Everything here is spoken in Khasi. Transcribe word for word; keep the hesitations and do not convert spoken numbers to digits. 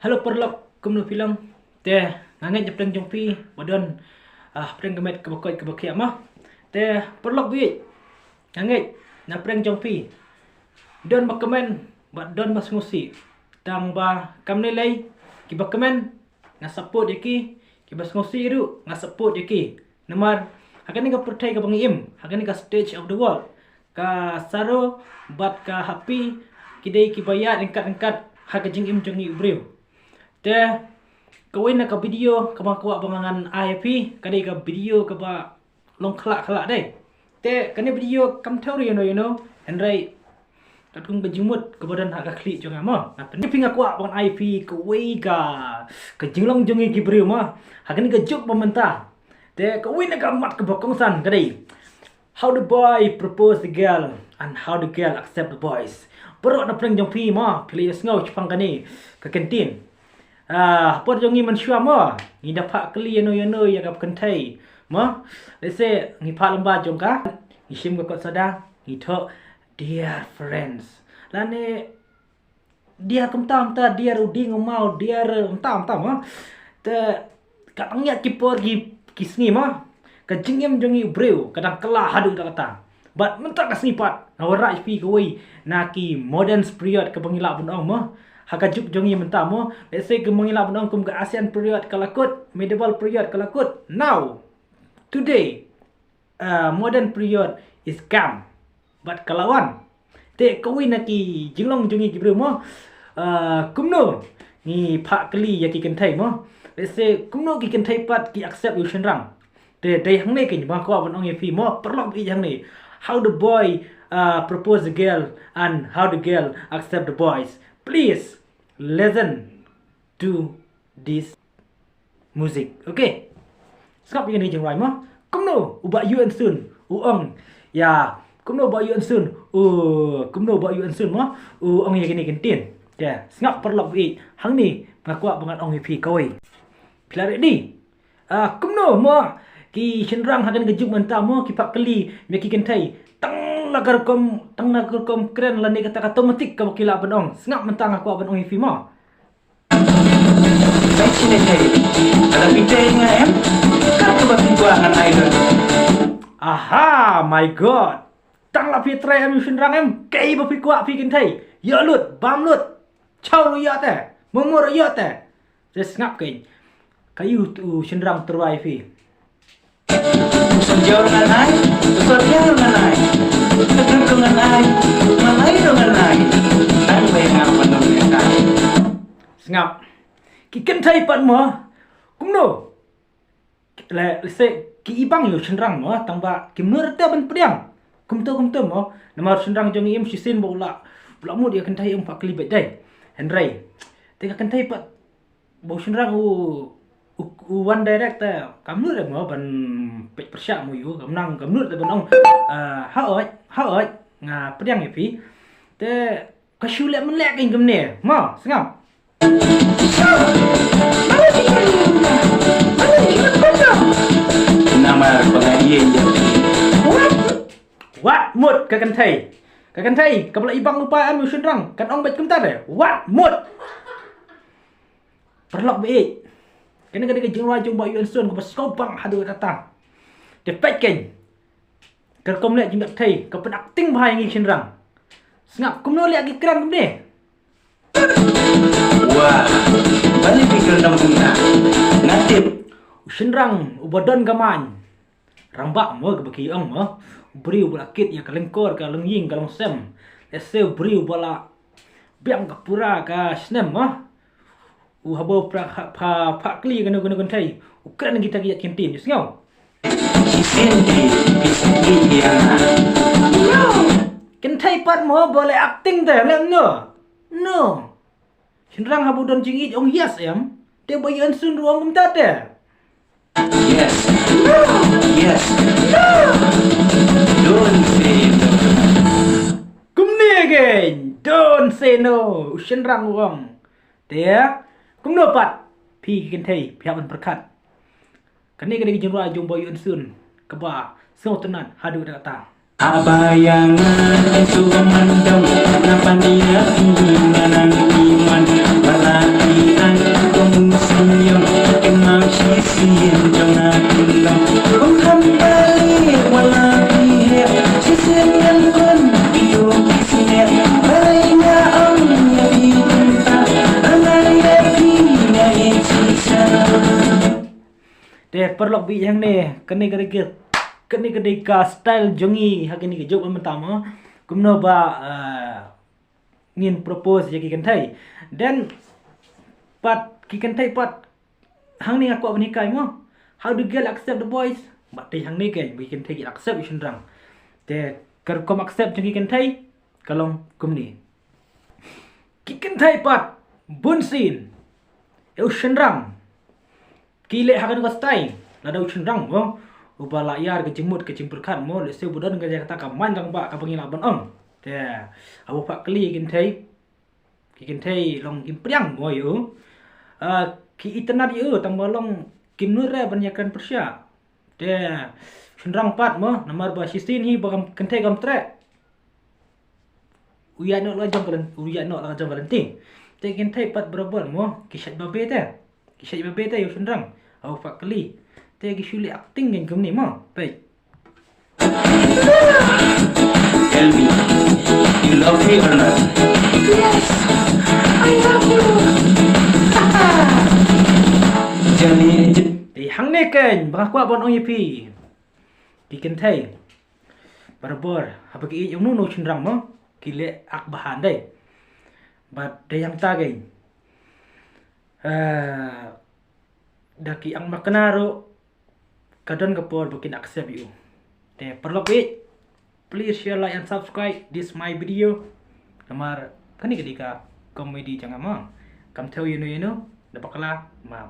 Hello paralok, kumno phi long? Te nga ngeit na pdeng jong phi ba don, ah, pdeng ka met kaba koit kaba khiah mo. Te paralok baieit, nga ngeit na pdeng jong phi don ba kmen bad don ba sngewsih. Tang ba kam ne lei, kiba kmen nga support ïa ki, kiba sngewsih ruh nga support ïa ki. Namar ha kane ka pyrthei kaba ngi im, ha kane ka stage of the world, ka sorrow bad ka happy ki dei kiba ïaid ryngkat ryngkat ha ka jingim jong ngi u briew. Te kawei na ka video kaba nga kwah ba ngan ai ïa phi, ka dei ka video kaba long khlak khlak dei. Te kane video kam thew ïa no ïa no, hynrei katkum ka jingmut kaba don ha ka khlieh jong nga mo, nga pyni phi, nga kwah ba ngan ai phi kawei ka, ka jinglong jong ngi ki briew mo ha kane ka juk ba mynta. Te kawei na ka mat kaba kongsan ka dei, how the boy propose the girl and how the girl accept the boys. Baroh na pdeng jong phi mo, phi la ïohsngew shaphang kane ka kyntien. Ah, por jong ngi mynshuwa mo, ngi da phah kylli ïa no ïa no ïa ka kynthei mo. Lehse ngi phah lyngba jong ka, ngi shim ka kot soda, ngi thoh dear friends, lane dear kumta kumta, dear u dieng u maw, dear kumta kumta mo. Te ka tang ïa ki por ki, ki sngi mo, ka jingim jong ngi u briew ka dang kylla haduh katta katta. Bad mynta ka sngi pat nga wanrah ïa phi kawei na ki modern period kaba ngi lah ban ong mo. Ha ka juk jong ngi mynta mo, lehse kaba ngi lah ban ong kum ka ancient period ka la kut, medieval period ka la kut. Now, today, uh, modern period is come bad ka la wan. Te kawei na ki jinglong jong ngi ki briew mo, uh, kumno ngi phah kylli ïa ki kynthei mo. Lehse kumno ki kynthei pat ki accept ïa u shynrang. Te dei hangne keiñ ba nga kwah ban ong ïa phi mo, paralok baieit, hangne, how the boy, uh, propose the girl and how the girl accept the boys. Please listen to this music. Okay. Sngap ïa kane ka jingrwai mo. Kumno u Bah Yu Ensun u ong ïa, kumno u Bah Yu Ensun u, kumno u Bah Yu Ensun mo u ong ïa kane ka kyntien. Te sngap paralok baieit, hangne nga kwah ba ngan ong ïa phi kawei. Phi la ready? Ah, kumno mo ki shynrang ha kane ka juk mynta mo ki phah kylli ïa ki kynthei tang la ka rukom, tang la ka rukom kren lane kata ka automatic kaba ki lah ban ong. Sngap mynta nga kwah ban ong ïa phi mo. Peit shane te, lada phi trei nga em, kat kaba phi kwah ngan ai lut. Aha, my God. Tang la phi trei em ïa u shynrang em, kaei ba phi kwah phi kynthei. Ïoh lut, bam lut. Chaw ruh ïoh te, mumur ruh ïoh te. Te sngap keiñ. Kaei u shynrang u tyrwa ïa phi. U sor jaw ngan ai, u sor jaw ngan ai. Ka dud ruh ngan ai, u malai ruh ngan ai. Tang ba ïa nga ban ym lehkai. Sngap. Ki kynthei pat mo, kumno? Le, lehse ki ibang ïa u shynrang mo, tang ba kim nud te ban pdiang. Kumto kumto mo, namar u shynrang jong ngi im shisien ba u la, u la mut ïa kynthei, um phah kylli beit dei. Hynrei te ka kynthei pat ba u shynrang u, u, u wan direct te kam nud re mo ban peit pyrshah mo ïa u, kam nang, kam nud te ban ong, ah, haoid, haoid, nga pdiang ïa phi. Te ka shu leh men leh keiñ kumne mo, sngap. Namar ba nga ïeng ïa phi. Wat mut ka kynthei. Ka kynthei kaba la ibang lypa em ïa u shynrang kan ong beit kumta re. Wat mut. Paralok baieit, kane ka dei ka jingrwai jong u Bah Yu Ensun kaba sngewbang haduh katta. Te peit keiñ. Ka rukom leh jingïaid thei ka pynacting bha ïa ngi shynrang. Sngap kumno leh ki kren kumne. Wah, balei phi kren kumta? Nga tip. U shynrang uba don ka main rangbah mo, kaba ki ong mo. U briew uba la kit ïa ka lyngkor, ka longïing, ka longsem. Lehse u briew uba la biang ka pura ka snem mo. U haba u phah, phah, phah kylli ïa kano kano kynthei, u kren kita ki ïaid kyntien, ïohsngew. Shisien te phi sngewthuh ïa nga? Kynthei pat mo ba leh acting te, leh no. No. Shynrang haba u don jingïeit ong yes em. Te u Bah Yu Ensun ruh ong kumta te. Yes. Yes. Don't say no. Kumne again. Don't say no. U shynrang u ong. Te kumno pat phi ki kynthei phi hap ban pyrkhat? Kane ka dei ka jingrwai jong u Bah Yu Ensun kaba sngewtynnat haduh katta katta. Haba ïa nga ïa shu mandong na paniap ïa nga nang iman ba la ki ang Paralok baieit, hangne kane ka dei ka, kane ka dei ka style jong ngi ha kane ka juk mynta mo. Kumno ba, eh, ngin propose ïa ki kynthei. Then pat ki kynthei pat, hangne nga kwah ban hikai mo, how do girl accept the boys? Bad te hangne ka ba ki kynthei ki accept ïa u shynrang. Te ka rukom accept jong ki kynthei ka long kumne. Ki kynthei pat bun sien ïa u shynrang ki leh ha kano ka style. Lada u shynrang mo uba la ïar ka jingmut ka jingpyrkhat mo, lehse uba don ka jaka kata ka man lang ba kaba ngi lah ban ong. Te haba phah kylli ïa ki kynthei, ki kynthei long kim pdiang mo ïa u. Ah, ki itynnad ïa u tang ba long kim nud re ban ïakren pyrshah. Te shynrang pat mo, namar ba shisien hi ba kam, kynthei kam treh. U ïaid noh la jong ka lynti, u ïaid noh la jong ka lynti. Te ki kynthei pat barabor mo ki shait babe te. Ki shait babe te ïa u shynrang haba phah kylli. Te ki shu leh acting kein kumne mo. Peit. Tell me, you love me or not? Yes, I love you. Jani. Te hangne kein ba nga kwah ban ong ïa phi. Ki kynthei barabor haba ki ïeit ïa uno uno u shynrang mo, ki leh ak bha dei. Bad dei hangta kein, eh, da ki ang makna ruh ka don ka por ba kin accept ïa u. Te paralok baieit, please share, like and subscribe this my video. Namar kane ka dei ka comedy jong nga mo. Kam thew ïano ïano, da bakla ma